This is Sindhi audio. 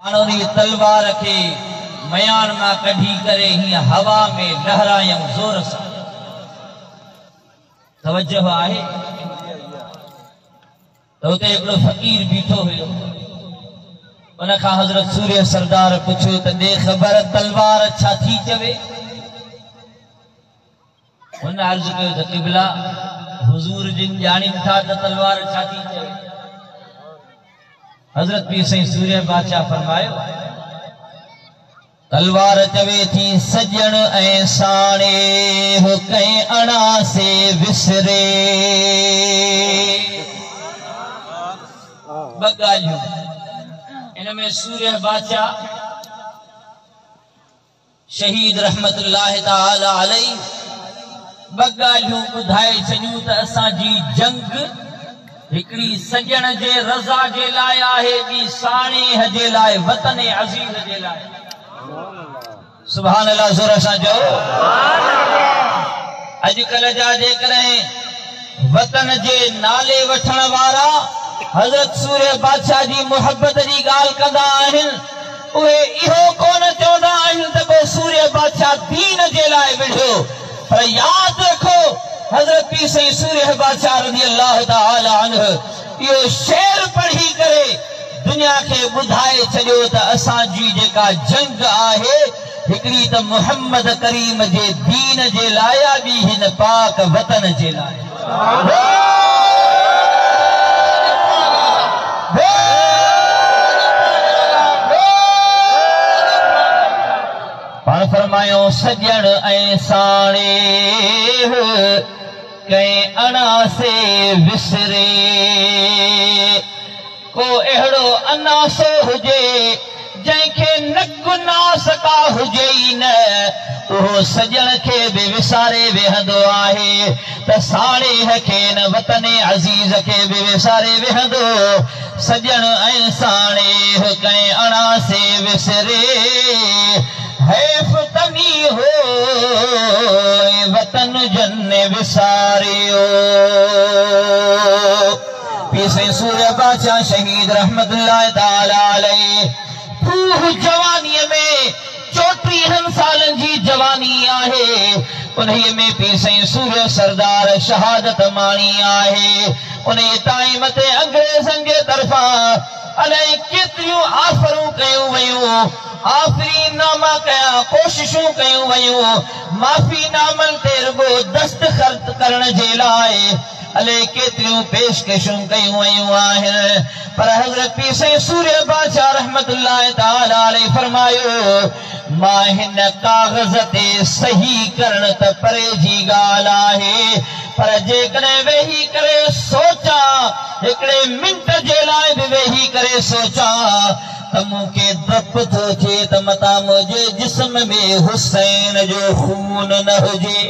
هاڻ انهيء تلوار کي مياڻ مان ڪڍي ڪري هيئن هوا ۾ لهرايائون زور سان. توجه آهي؟ ته اتي هڪڙو فقير بيٺو هيو. ان کان حضرت سورهيه سردار پڇيو ته ڏي خبر تلوار ڇا ٿي چوي؟ هن عرض ڪيو ته قبلا! حضور جن ڄاڻين ٿا ته تلوار ڇا ٿي چوي؟ حضرت پير سائين سورهيه بادشاهه فرمايو، تلوار چوي ٿي سڄڻ ۽ ساڻيهه ڪنهن اڻاسي وسري. ٻه ڳالهيون ان ۾ سورهيه بادشاهه شهيد رحمة الله تعالٰي عليه ٻه ڳالهيون ٻڌائي ڇڏيون ته اسان جي جنگ هڪڙي سڄڻ جي رضا جي لاء آهي ٻي ساڻيهه جي لاء وطن عزيز جي لاء. سبحان الله زور سان چئو. اڄڪلهه جا جيڪڏهن وطن جي نالي وٺڻ وارا حضرت سورهيه بادشاهه جي محبت جي ڳالهه ڪندا آهن، اهي اهو ڪونه چوندا آهن ته ڪو سورهيه بادشاهه دين جي لاء وڙهيو، پر ياد رکو حضرت پير سائين سورهيه بادشاهه رضي الله تعالٰي عنه اهو شعر پڙهي ڪري دنيا کي ٻڌائي ڇڏيو ته اسان جي جيڪا جنگ آهي هڪڙي ته محمد ڪريم جي دين جي لاء آ ٻي هن پاڪ وطن جي لاء. پاڻ فرمايو سڄڻ ۽ ساڻيهه ڪنهن اڻاسي وسري. ڪو اهڙو اناسو هجي، جنهن کي نڪ ناس ڪا هجي ئي نه، اهو سڄڻ کي به وساري ويهندو آهي ته ساڻيهه کي نه وطن عزيز کي به وساري ويهندو. سڄڻ ۽ ساڻيهه ڪنهن اڻاسي وسري، حيف تني هو ۽ وطن جن وساريو. پير سائين سورهيه بادشاهه شهيد رحمة الله تعالٰي عليه ڦوهه جوانيء ۾ چوٽيهن سالن جي جواني آهي، انهيء ۾ پير سائين سورهيه سردار شهادت ماڻي آهي. انهيء ٽائيم تي انگريزن جي طرفان الائي ڪيتريون آفرون ڪيون ويون، آفرين ناما ڪيا، ڪوششون ڪيون ويون، معافي نامن تي رڳو دستخط ڪرڻ جي لاء الائي ڪيتريون پيشڪشون ڪيون ويون آهن پر حضرت پير سائين سورهيه بادشاهه رحمة الله تعالٰي عليه فرمايو، مان هن ڪاغذ تي صحيح ڪرڻ ته پري جي ڳالهه آهي پر جيڪڏهن ويهي ڪري سوچان هڪڙي منٽ جي لاء به ويهي ڪري سوچان ته مون کي ڊپ ٿو ٿئي ته متان منهنجي جسم ۾ حسين جو خون نه هجي.